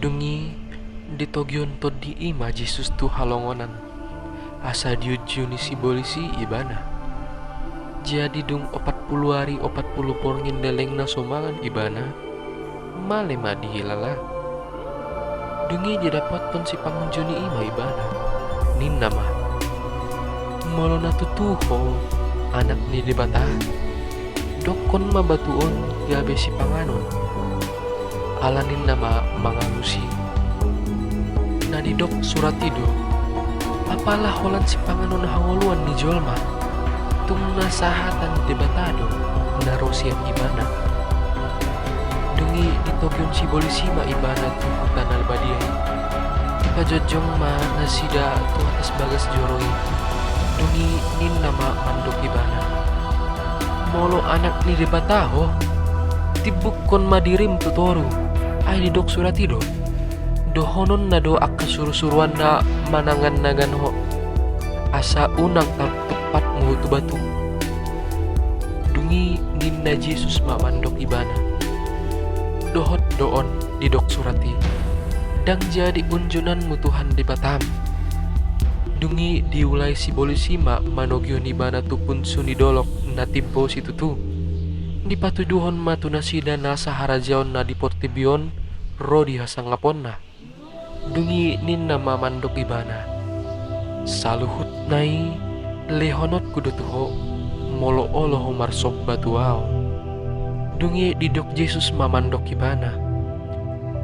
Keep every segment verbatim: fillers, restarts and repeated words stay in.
Dung i ditogihon tondi i ma Jesus tu halongonan, asa diunjuni sibolis i ibana. Jadi dung opat pulu ari opat pulu borngin lelengna so mangan ibana, male ma dihilala. Dung i didapothon sipangunjuni i ma ibana, ninna ma: Molo na tutu ho Anak ni Debata, dokkon ma batu on gabe sipanganon. Ala ninna ma mangalusi: Na didok surat i do, apala holan sipanganon hangoluan ni jolma, tung na sahatan Debata do na ro sian ibana. Dung i ditogihon sibolis i ma ibana tu huta na badia i. Dipajongjong ma nasida tu atas bagas joro i. Dung i ninna ma mandok ibana: Molo Anak ni Debata ho, timbukkon ma dirim tu toru, ai didok surat i do, dohononna do angka surusuruanna mananganangan ho, asa unang tartumpatmu tu batu. Dung i ninna Jesus ma mandok ibana: Dohot do on didok surat i: Ndang jadi unjunanmu Tuhan Debatam. Dung i diulai sibolis i ma manogihon ibana tu punsu ni dolok na timbo situtu. Dipatuduhon ma tu nasida nasa harajaon na di portibi on ro di hasangaponna. Dung i ninna ma mandok ibana: Saluhutna i lehononku do tu ho, molo olo ho marsomba tu ahu. Dung i didok Jesus ma mandok ibana: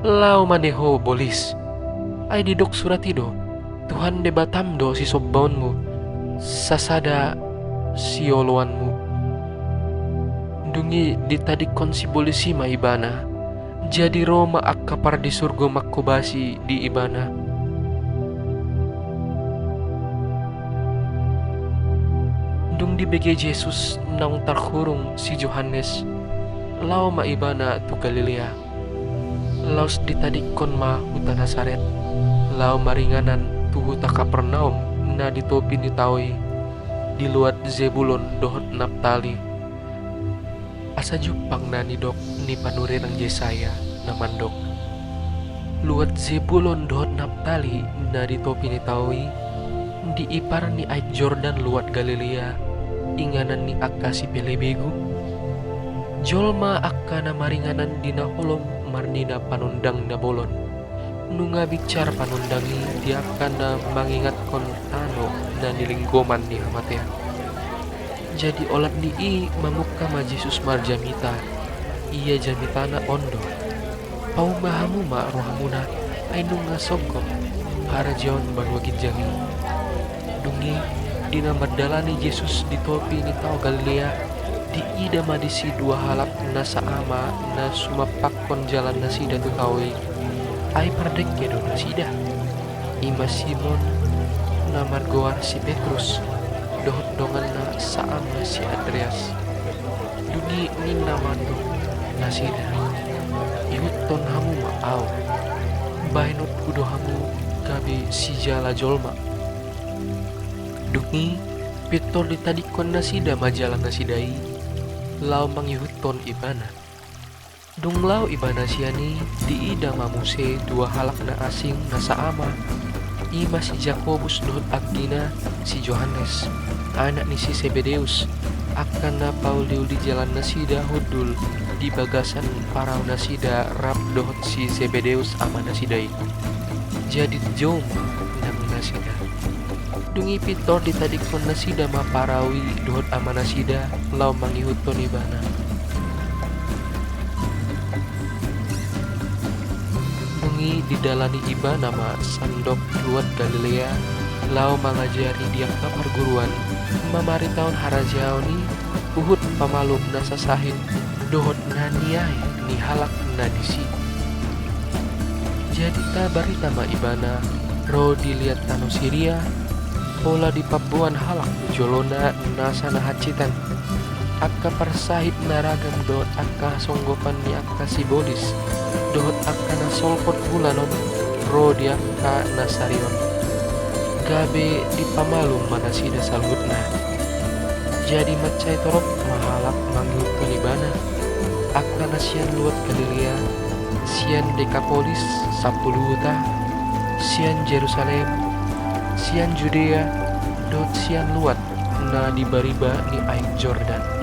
Laho ma de ho bolis, ai didok surat i do, Tuhan Debatam do sisombaonmu, sasada sioloanmu. Dung i ditadingkon sibolis i ma ibana. Jadi ro ma angka pardisurgo manghobasi di ibana. Dung dibege Jesus naung tarhurung si Johannes, laho ma ibana tu Galilea. Laos ditadingkon ma huta Nasaret, laho maringanan tu huta Kapernaum na di topi ni tao i, di luat Zebulon dohot Naptali. Asa jumpang na nidok ni panurirang Jesaya na mandok: Luat Zebulon dohot Naptali na di topi ni tao i, di ipar ni aek Jordan luat Galilea, inganan ni angka sipelebegu. Jolma angka na maringanan di na holom marnida panondang na bolon. Nunga binsar panondang i di angka na mangingathon tano na nilinggoman ni hamatean. Jadi olat ni i mamungka ma Jesus marjamita. Ia jamitana on do: Pauma hamu ma rohamuna, ai nunga songgop harajaon banua ginjang i. Dung i, di na mardalani Jesus di topi ni tao Galilea, diida ma disi dua halak na saama na sumampakkon jalan nasida tu tao i. Ai pardengke do nasida. I ma Simon na margoar si Petrus, dohot donganna saama si Andreas. Dung i ninna mandok nasida: Ihuthon hamu ma ahu, bahenonku do hamu gabe sijala jolma. Dung i pintor ditadingkon nasida ma jala nasida i, laho mangihuthon ibana. Dung laho ibana sian i, diida ma muse dua halak na asing na saama, i ma si Jakobus dohot anggina si Johannes, anak ni si Sebedeus, angka na pauliuli jalan nasida hundul di bagasan parau nasida rap dohot si Sebedeus ama nasida i. Jadi jou ma nang nasida. Dung i pintor ditadingkon nasida ma parau i dohot ama nasida laho mangihuthon ibana. Dung i didalani ibana ma sandok luat Galilea, laho mangajari di angka parguruan, mamaritahon harajaon i, huhut pamalum na sasahit dohot na niae ni halak na disi. Jadi tabarita ma ibana ro di liat tano Siria, pola dipamboan halak tu jolona nasa na hansitan, angka parsahit na ragam dohot angka hasonggopan ni angka sibolis, dohot angka na solpot bulanon ro di angka na sarion. Gabe dipamalum ma nasida saluhutna. Jadi mansai torop ma halak mangihuthon ibana, angka na sian luat Galilea, sian Dekapolis sampulu huta, sian Jerusalem, sian Judea, dohot sian luat na di bariba ni Aek Jordan.